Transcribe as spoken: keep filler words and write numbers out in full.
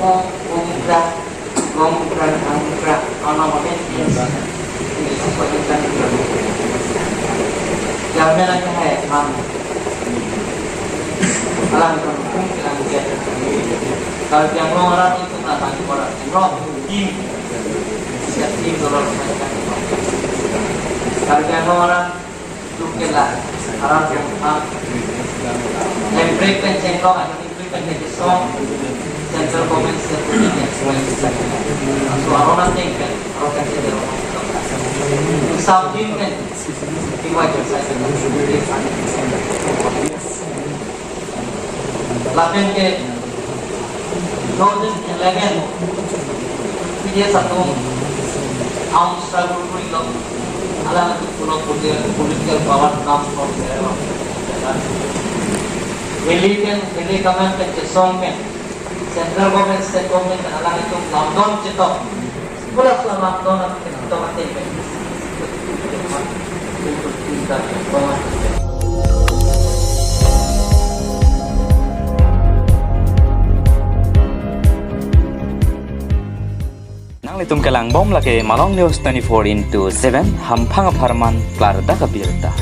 Gong, Gong Mukra, Gong Mukra, Gong Mukra, Gong Mukra. Ini semua ikan. Yang merah ke hai, Mam. Alam kampung, alam dia. Kalau yang orang itu tak tahu orang, orang ini. Siap tim dorong saya. Kalau yang orang itu kela, orang yang, ah, yang break pen cengkok, atau break pen cengkok. Central government, state government, so aron ateng pen, aron ateng pen, something pen, lapen ke two thousand eleven, P D S atum armed struggle pulo, alanglitum pulo political power comes from wherever. Valley pen, valley government pen, Chesong pen, central government, state government, alanglitum lamdon chetok. Pulo laso lamdon pen chetok ateng pen. Nanglitum kelang bom lake Malong News twenty-four into seven, hamphang apharman klardak abirta.